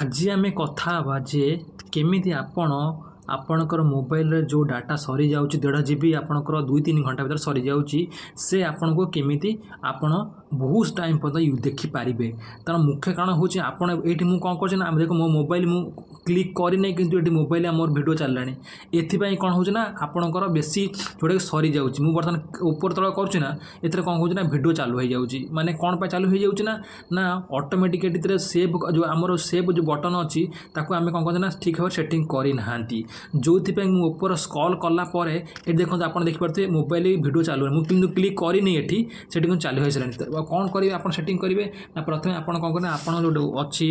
ଆଜି ଆମେ କଥା ହେବା ଯେ କେମିତି ଆପଣ ଆପଣଙ୍କର ମୋବାଇଲରେ ଯେଉଁ ଡାଟା ସରିଯାଉଛି, 1.5 ଜିବି ଆପଣଙ୍କର 2-3 ଘଣ୍ଟା ଭିତରେ ସରିଯାଉଛି, ସେ ଆପଣଙ୍କୁ କେମିତି ଆପଣ ବହୁତ ଟାଇମ୍ ପର୍ଯ୍ୟନ୍ତ ଦେଖିପାରିବେ। ତା'ର ମୁଖ୍ୟ କାରଣ ହେଉଛି, ଆପଣ ଏଇଠି ମୁଁ କ'ଣ କରୁଛି ନା, ଆମେ ଦେଖ, ମୋ ମୋବାଇଲ ମୁଁ କ୍ଲିକ୍ କରିନାହିଁ, କିନ୍ତୁ ଏଠି ମୋବାଇଲ ଆମର ଭିଡ଼ିଓ ଚାଲିଲାଣି। ଏଥିପାଇଁ କ'ଣ ହେଉଛି ନା, ଆପଣଙ୍କର ବେଶୀ ଯେଉଁଟାକି ସରିଯାଉଛି। ମୁଁ ବର୍ତ୍ତମାନ ଉପର ତଳ କରୁଛି ନା, ଏଥିରେ କ'ଣ ହେଉଛି ନା, ଭିଡ଼ିଓ ଚାଲୁ ହେଇଯାଉଛି। ମାନେ କ'ଣ ପାଇଁ ଚାଲୁ ହେଇଯାଉଛି ନା, ନା ଅଟୋମେଟିକ୍ ଏଥିରେ ସେଭ୍ ଯେଉଁ ଆମର ସେଭ୍ ଯେଉଁ ବଟନ୍ ଅଛି, ତାକୁ ଆମେ କ'ଣ କରୁଛେ ନା, ଠିକ୍ ଭାବରେ ସେଟିଂ କରିନାହାନ୍ତି। ଯେଉଁଥିପାଇଁ ମୁଁ ଉପର ସ୍କ୍ରଲ୍ କଲା ପରେ ଏଠି ଦେଖନ୍ତୁ, ଆପଣ ଦେଖିପାରୁଥିବେ ମୋବାଇଲ ଭିଡ଼ିଓ ଚାଲୁ। ମୁଁ କିନ୍ତୁ କ୍ଲିକ୍ କରିନି ଏଠି, ସେଠି କିନ୍ତୁ ଚାଲୁ ହେଇସାରିଲାଣି। ତ କ'ଣ କରିବେ ଆପଣ? ସେଟିଂ କରିବେ ନା, ପ୍ରଥମେ ଆପଣ କ'ଣ କରିବେ? ଆପଣ ଯେଉଁ ଅଛି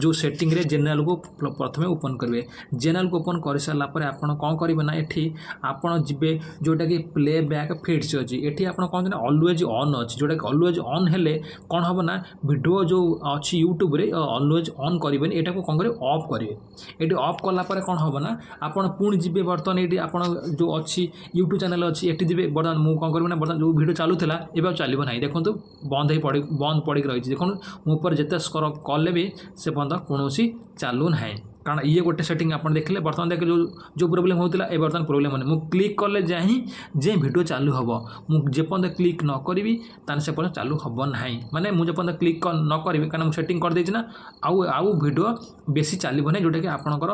ଯେଉଁ ସେଟିଂରେ ଜେନେରାଲକୁ ପ୍ରଥମେ ଓପନ୍ କରିବେ। ଜେନେରାଲକୁ ଓପନ୍ କରିସାରିଲା ପରେ ଆପଣ କ'ଣ କରିବେ ନା, ଏଠି ଆପଣ ଯିବେ ଯେଉଁଟାକି ପ୍ଲେ ବ୍ୟାକ୍ ଫିଡ୍ସ ଅଛି। ଏଠି ଆପଣ କ'ଣ ନା, ଅଲୱେଜ୍ ଅନ୍ ଅଛି, ଯେଉଁଟାକି ଅଲୱେଜ୍ ଅନ୍ ହେଲେ କ'ଣ ହେବ ନା, ଭିଡ଼ିଓ ଯେଉଁ ଅଛି ୟୁଟ୍ୟୁବରେ, ଅଲୱେଜ୍ ଅନ୍ କରିବେନି, ଏଟାକୁ କ'ଣ କରିବେ? ଅଫ୍ କରିବେ। ଏଠି ଅଫ୍ କଲା ପରେ କ'ଣ ହେବ ନା, ଆପଣ ପୁଣି ଯିବେ ବର୍ତ୍ତମାନ ଏଇଠି ଆପଣ ଯେଉଁ ଅଛି ୟୁଟ୍ୟୁବ୍ ଚ୍ୟାନେଲ୍ ଅଛି, ଏଠି ଯିବେ। ବର୍ତ୍ତମାନ ମୁଁ କ'ଣ କରିବି ନା, ବର୍ତ୍ତମାନ ଯେଉଁ ଭିଡ଼ିଓ ଚାଲୁଥିଲା, ଏବେ ଆଉ ଚାଲିବ ନାହିଁ। ଦେଖନ୍ତୁ, ବନ୍ଦ ହେଇ ପଡ଼ି ବନ୍ଦ ପଡ଼ିକି ରହିଛି। ଦେଖନ୍ତୁ, ମୁଁ ଉପରେ ଯେତେ ସ୍କ୍ରଲ୍ କଲେ ବି ସେ ପର୍ଯ୍ୟନ୍ତ କୌଣସି ଚାଲୁ ନାହିଁ। କାରଣ ଇଏ ଗୋଟେ ସେଟିଂ ଆପଣ ଦେଖିଲେ। ବର୍ତ୍ତମାନ ଦେଖିଲେ, ଯେଉଁ ଯେଉଁ ପ୍ରୋବ୍ଲେମ୍ ହେଉଥିଲା, ଏ ବର୍ତ୍ତମାନ ପ୍ରୋବ୍ଲେମ୍ ହେଉନି। ମୁଁ କ୍ଲିକ୍ କଲେ ଯାହିଁ ଯେ ଭିଡ଼ିଓ ଚାଲୁ ହେବ। ମୁଁ ଯେପର୍ଯ୍ୟନ୍ତ କ୍ଲିକ୍ ନ କରିବି, ତାହେଲେ ସେ ପର୍ଯ୍ୟନ୍ତ ଚାଲୁ ହେବ ନାହିଁ। ମାନେ ମୁଁ ଯେପର୍ଯ୍ୟନ୍ତ କ୍ଲିକ୍ ନ କରିବି, କାରଣ ମୁଁ ସେଟିଂ କରିଦେଇଛି ନା, ଆଉ ଭିଡ଼ିଓ ବେଶୀ ଚାଲିବ ନାହିଁ, ଯେଉଁଟାକି ଆପଣଙ୍କର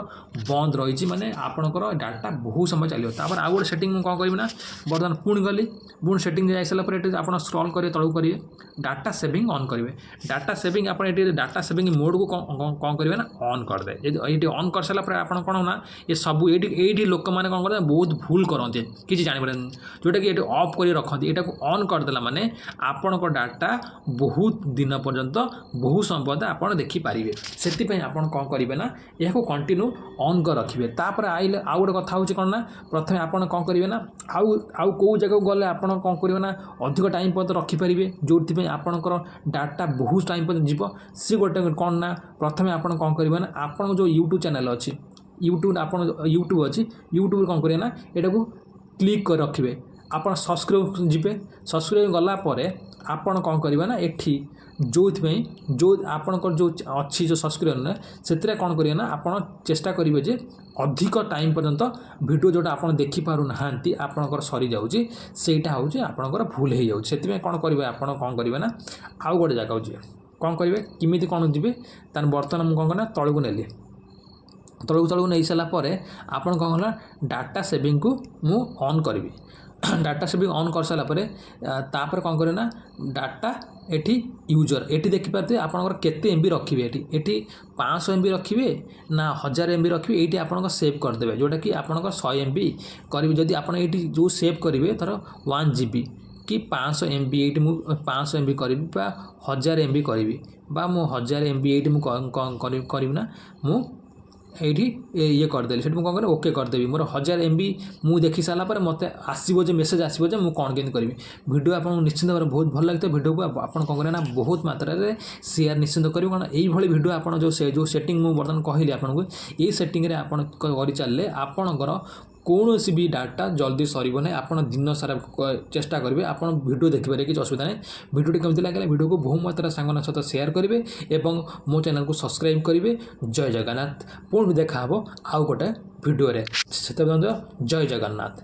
ବନ୍ଦ ରହିଛି। ମାନେ ଆପଣଙ୍କର ଡାଟା ବହୁତ ସମୟ ଚାଲିବ। ତାପରେ ଆଉ ଗୋଟେ ସେଟିଂ ମୁଁ କ'ଣ କରିବି ନା, ବର୍ତ୍ତମାନ ପୁଣି ଗଲି। ପୁଣି ସେଟିଂ ଯାଇସାରିଲା ପରେ ଏଠି ଆପଣ ସ୍କ୍ରଲ୍ କରିବେ, ତଳକୁ କରିବେ, ଡାଟା ସେଭିଂ ଅନ୍ କରିବେ। ଡାଟା ସେଭିଂ ଆପଣ ଏଠି ଡାଟା ସେଭିଂ ମୋଡ଼କୁ କ'ଣ କରିବେ ନା, ଅନ୍ କରିଦେବେ। ଯଦି ଏଇଠି ଅନ୍ କରିସାରିଲା ପରେ ଆପଣ କ'ଣ ନା, ଏ ସବୁ ଏଇଠି ଲୋକମାନେ କ'ଣ କରନ୍ତି, ବହୁତ ଭୁଲ କରନ୍ତି, କିଛି ଜାଣିପାରନ୍ତିନି, ଯେଉଁଟାକି ଏଠି ଅଫ୍ କରି ରଖନ୍ତି। ଏଟାକୁ ଅନ୍ କରିଦେଲା ମାନେ ଆପଣଙ୍କ ଡାଟା ବହୁତ ଦିନ ପର୍ଯ୍ୟନ୍ତ, ବହୁତ ସମୟ ପର୍ଯ୍ୟନ୍ତ ଆପଣ ଦେଖିପାରିବେ। ସେଥିପାଇଁ ଆପଣ କ'ଣ କରିବେ ନା, ଏହାକୁ କଣ୍ଟିନ୍ୟୁ ଅନ୍ କରି ରଖିବେ। ତାପରେ ଆଇଲେ ଆଉ ଗୋଟେ କଥା ହେଉଛି କ'ଣ ନା, ପ୍ରଥମେ ଆପଣ କ'ଣ କରିବେ ନା, ଆଉ କେଉଁ ଜାଗାକୁ ଗଲେ ଆପଣ କ'ଣ କରିବେ ନା, ଅଧିକ ଟାଇମ୍ ପର୍ଯ୍ୟନ୍ତ ରଖିପାରିବେ, ଯେଉଁଥିପାଇଁ ଆପଣଙ୍କର ଡାଟା ବହୁତ ଟାଇମ୍ ପର୍ଯ୍ୟନ୍ତ ଯିବ। ସେ ଗୋଟେ କ'ଣ ନା, ପ୍ରଥମେ ଆପଣ କ'ଣ କରିବେ ନା, ଆପଣଙ୍କ ଯେଉଁ ୟୁଟ୍ୟୁବ୍ ଚ୍ୟାନେଲ୍ ଅଛି, ୟୁଟ୍ୟୁବ୍ ଆପଣ ୟୁଟ୍ୟୁବ୍ ଅଛି, ୟୁଟ୍ୟୁବରେ କ'ଣ କରିବେ ନା, ଏଟାକୁ କ୍ଲିକ୍ କରି ରଖିବେ। ଆପଣ ସବସ୍କ୍ରାଇବ୍ ଯିବେ। ସବସ୍କ୍ରାଇବ୍ ଗଲା ପରେ ଆପଣ କ'ଣ କରିବେ ନା, ଏଠି ଯେଉଁଥିପାଇଁ ଯେଉଁ ଆପଣଙ୍କର ଯେଉଁ ଅଛି ଯେଉଁ ସବସ୍କ୍ରିପସନ୍, ସେଥିରେ କ'ଣ କରିବେ ନା, ଆପଣ ଚେଷ୍ଟା କରିବେ ଯେ ଅଧିକ ଟାଇମ୍ ପର୍ଯ୍ୟନ୍ତ ଭିଡ଼ିଓ ଯେଉଁଟା ଆପଣ ଦେଖିପାରୁନାହାନ୍ତି, ଆପଣଙ୍କର ସରିଯାଉଛି, ସେଇଟା ହେଉଛି ଆପଣଙ୍କର ଭୁଲ ହେଇଯାଉଛି। ସେଥିପାଇଁ କ'ଣ କରିବେ ଆପଣ? କ'ଣ କରିବେ ନା, ଆଉ ଗୋଟେ ଜାଗାକୁ ଯିବେ। କ'ଣ କରିବେ, କେମିତି କ'ଣ ଯିବେ? ତାହେଲେ ବର୍ତ୍ତମାନ ମୁଁ କ'ଣ କରିନା, ତଳକୁ ନେଲି। ତଳକୁ ନେଇ ସାରିଲା ପରେ ଆପଣ କ'ଣ କଲା, ଡାଟା ସେଭିଂକୁ ମୁଁ ଅନ୍ କରିବି। ଡାଟା ସେଭିଂ ଅନ୍ କରିସାରିଲା ପରେ ତାପରେ କ'ଣ କରିବେ ନା, ଡାଟା ଏଠି ୟୁଜର୍ ଏଠି ଦେଖିପାରୁଥିବେ, ଆପଣଙ୍କର କେତେ ଏମ୍ ବି ରଖିବେ। ଏଠି 500 ଏମ୍ ବି ରଖିବେ ନା 1000 ଏମ୍ ବି ରଖିବେ, ଏଇଠି ଆପଣଙ୍କ ସେଭ୍ କରିଦେବେ। ଯେଉଁଟାକି ଆପଣଙ୍କ 100 ଏମ୍ ବି କରିବେ। ଯଦି ଆପଣ ଏଇଠି ଯେଉଁ ସେଭ୍ କରିବେ, ଧର 1 ଜିବି କି 500 ଏମ୍ ବି, ଏଇଠି ମୁଁ 500 ଏମ୍ ବି କରିବି ବା 1000 ଏମ୍ ବି କରିବି ବା ମୁଁ 1000 ଏମ୍ ବି ଏଇଠି ମୁଁ କ'ଣ କରିବି ନା, ମୁଁ ଏଇଠି ଇଏ କରିଦେଲି। ସେଠି ମୁଁ କ'ଣ କରିବି? ଓକେ କରିଦେବି। ମୋର 1000 ଏମ୍ ବି ମୁଁ ଦେଖି ସାରିଲା ପରେ ମୋତେ ଆସିବ ଯେ ମେସେଜ୍ ଆସିବ ଯେ ମୁଁ କ'ଣ କେମିତି କରିବି। ଭିଡ଼ିଓ ଆପଣଙ୍କୁ ନିଶ୍ଚିନ୍ତ ଭାବରେ ବହୁତ ଭଲ ଲାଗିଥିବ। ଭିଡ଼ିଓକୁ ଆପଣ କ'ଣ କରିବେ ନା, ବହୁତ ମାତ୍ରାରେ ସେୟାର ନିଶ୍ଚିନ୍ତ କରିବେ। କାରଣ ଏଇଭଳି ଭିଡ଼ିଓ ଆପଣ ଯେଉଁ ସେଟିଂ ମୁଁ ବର୍ତ୍ତମାନ କହିଲି ଆପଣଙ୍କୁ, ଏଇ ସେଟିଂରେ ଆପଣ କରି ଚାଲିଲେ ଆପଣଙ୍କର କୌଣସି ବି ଡାଟା ଜଲ୍ଦି ସରିବ ନାହିଁ। ଆପଣ ଦିନ ସାରା ଚେଷ୍ଟା କରିବେ, ଆପଣ ଭିଡ଼ିଓ ଦେଖିପାରିବେ, କିଛି ଅସୁବିଧା ନାହିଁ। ଭିଡ଼ିଓଟି କେମିତି ଲାଗିଲା? ଭିଡ଼ିଓକୁ ବହୁ ମାତ୍ରାରେ ସାଙ୍ଗମାନଙ୍କ ସହିତ ସେୟାର କରିବେ ଏବଂ ମୋ ଚ୍ୟାନେଲକୁ ସବସ୍କ୍ରାଇବ୍ କରିବେ। ଜୟ ଜଗନ୍ନାଥ। ପୁଣି ଦେଖା ହେବ ଆଉ ଗୋଟେ ଭିଡ଼ିଓରେ। ସେତେ ପର୍ଯ୍ୟନ୍ତ ଜୟ ଜଗନ୍ନାଥ।